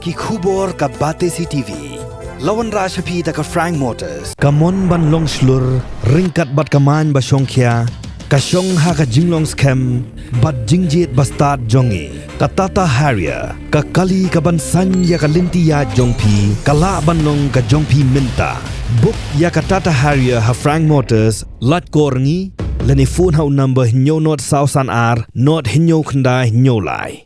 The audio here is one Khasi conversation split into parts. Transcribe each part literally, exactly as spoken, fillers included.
Ki khubor ka Batesi T V. La wanrah sha phi da ka Frank Motors. Ka mon ban long shlur, ryngkat bad ka main ba shongkhia, ka shong ha ka jinglong skhem bad jingjied ba stad jong ngi. Ka Tata Harrier, ka kali ka ban saiñ ïa ka lynti ïaid jong phi, ka lah ban long ka jong phi mynta. Book ïa ka Tata Harrier ha Frank Motors, lait call ngi, lane phone ha u number hynñiew nod saw san ar, nod hynñiew khyndai hynñiew lai.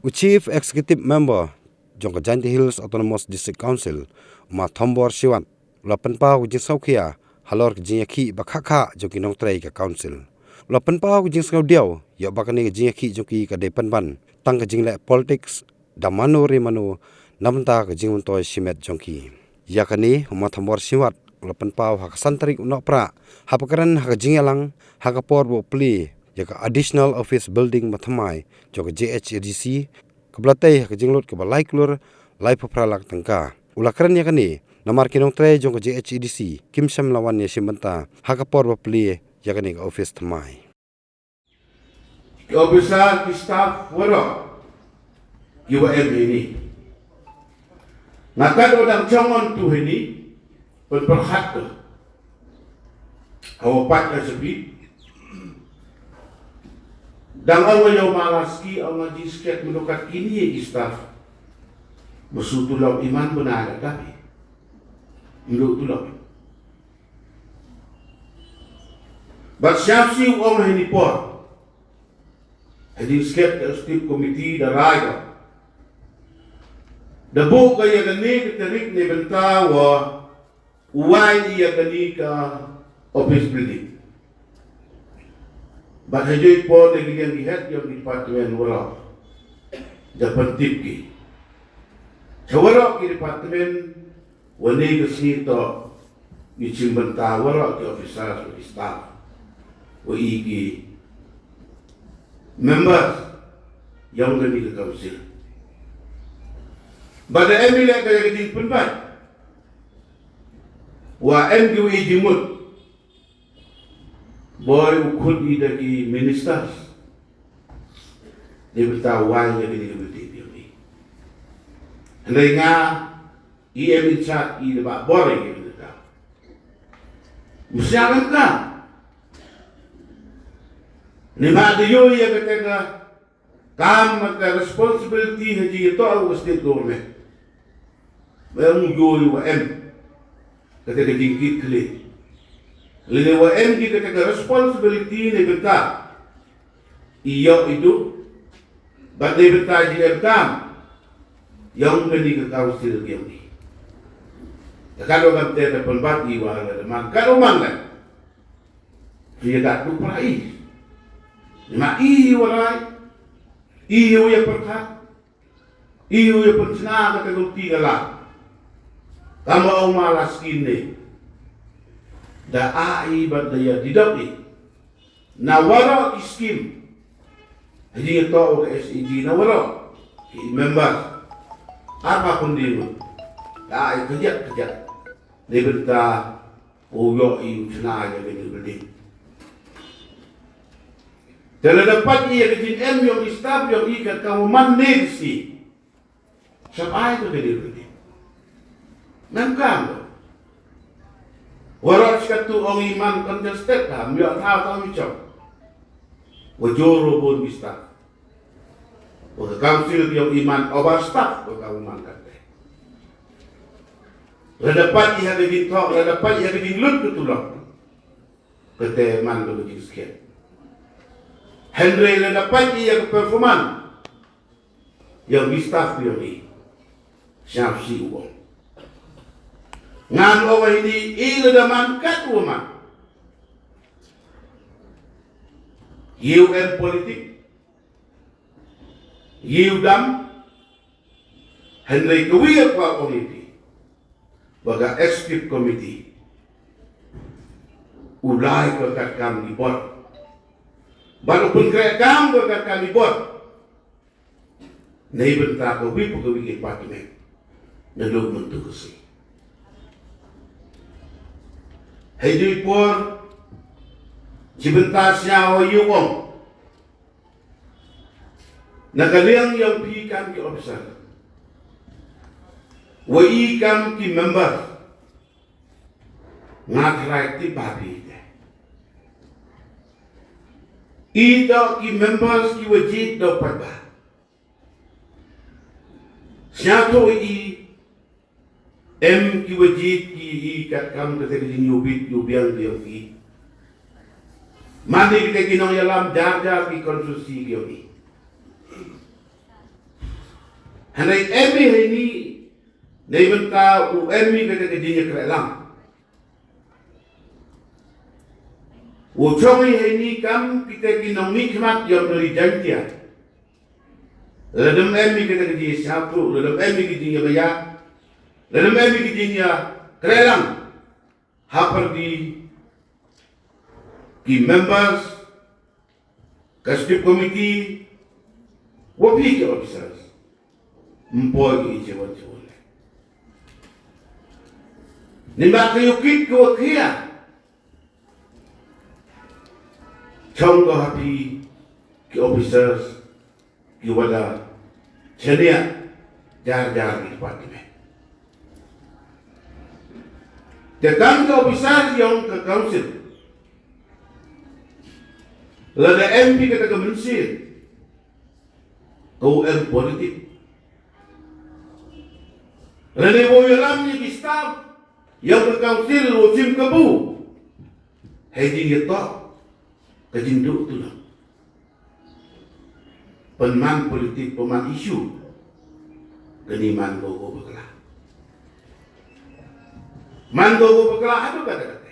U Chief Executive Member jong ka Jaintia Hills Autonomous District Council, u Ma Thombor Shiwat, u la pynpaw ka jingsngewkhia halor ka jingïakhih ba khah khah jong ki nongtrei ka Council. U la pynpaw ka jingsngewdiaw ïa ba kane ka jingïakhih jong ki ka dei pynban tang ka jingleh politics da mano re mano na bynta ka jingmyntoi shimet jong ki. Ïa kane, u Ma Thombor Shiwat u la pynpaw ha ka san tarik u Nohprah haba kren ha ka jingïalang ha ka por ba u plie ïa ka Additional Office Building ba thymmai jong ka J H A D C, kaba la tei ha ka jinglut kaba lai klur laiphew phra lak tyngka. U la kren ïa kane namar ki nongtrei jong ka J H A D C kim shym la wan ïashim bynta ha ka por ba plie ïa kane ka office thymmai. Ki officer, ki staff waroh kiwa em heini, nga kat wa dang chong on tu heini, pynpyrkhat ko hawa pat ka sepi. Dang ong wa yow mala ski, ong nga jingskhem mynno kat kini ki staff. Masu tulop iman bana da kapi. Mynno tulop. Bad siap si u ong heini por. Hadien skhem ka executive committee da rai ka, da buh ka ïa kane ka tarik ne bynta wa u wai ïa kane ka office building. Bad ha joi por da ki liang ki head yong ki department waroh da pyntip ki. Cha waroh ki department, wa ne ka sngi to ngi chimbynta waroh ki officers wa ki staff wa i ki members yong kani ka council. Bad da em i leh ka ïa ka jingpynbeit wa em ki wa i jingmut. Boi u khut i da ki ministers. Dei bynta wai ïa kani ka meeting yong i. Hynrei nga i em in chat i da ba bor ïa kani ka. Mesti akan ka. Ni ma da ïoh ïa kata ka kam, ka responsibility ha jingïatoh u state government. Ba em u ïoh wa em kata ka jingkit khlieh. Lane wa em ki kata ka responsibility ne bynta i ïoh i duh. Bad ne bynta jingem kam yong kani ka council yong i. Ka katwa kam te ka pynbat i wa la da man, katwa man la. Ïa dak duh para i. Ma i wa rai, i wa ïa pyrkhat, i wa ïa pynchna kata ka luti ka la. Kam wa ong ma la skim ne. Da a i bad da ïa didok i na waroh ki skim. Ha jingïatoh ka S E G na waroh ki member. Ar ba pyndieng da a i kjat kjat. Dei bynta u ïoh i u chna ïa kani ka building. Te lada pait ïa ka jingem yong i staff yong i kat ka wa man ne ka sngi. Sap ai ka kani ka building. Ngam kam. Waroh shi katto ong i man congested ka, ym ïoh thaw tang i chong. Wa jor wa bun ki staff. Wa ka council yong i man overstaff, wa ka man kate. Lada pait ïa ka jingthoh, lada pait ïa ka jinglut ka tulop. Kate man ka jingskhem. Hynrei lada pait ïa ka performance yong ki staff yong i. Sngap shi u ong. Ngan ong wa ini i lada man kat wa man. Ïa u em politik. Ïa u dam. Hynrei ka wi ïa ka ong ïa phi. Ba ka executive committee u lai ka kat kam ki bor. Bad u pynkreh kam ka kat kam ki bor. Nei bynta ka wi pa ka wi ki department. Na dok myntu ka si. Hei dui por. Chi bynta sia o yu ong. Na ka liang yong phi kam ki officer, wa i kam ki member, nga tharai tip ba phi te i to ki members ki wa jied da pat ba sñiawthuh i em ki wa jied ki i kat kam kata ka jingïohi ïohi biang ki yong i. Mane kita ki nongïalam jar jar ki konstituensi ki yong i. Hynrei em i heini, nei mynta u em i kata ka jingïakhleh lang. U chong i heini kam kita ki nongmihkhmat yong ka ri Jaintia. Lada em i kata ka jingïasñiawthuh, lada em i ka jingïabaya, lada em i ka jingïakhleh lang. Hapyrdi ki members ka script committee, wa phi ki officers, ym poi ki i chewan chewan. Ni ma ka yukit ka wa khia. Chong ko ha phi ki officers ki wa da chania jar jar ki department. Te kam ka officer yong ka council. Lada em phi kata ka mynsiem, ko em politik. Lada wow ïalam ïa ki staff yong ka council wow chim kabu, hei jingïatoh ka jingduh tu na. Pynman politik, pynman issue. Kani man ko ko bakla. Man ko ko bakla haduh kata kata.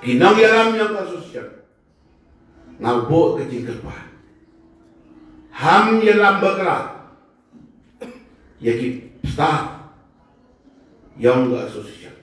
Ki nongïalam yong ka association, nga buh ka jingkyrpad, ham ïalam bakla ïa ki staff yong ka association.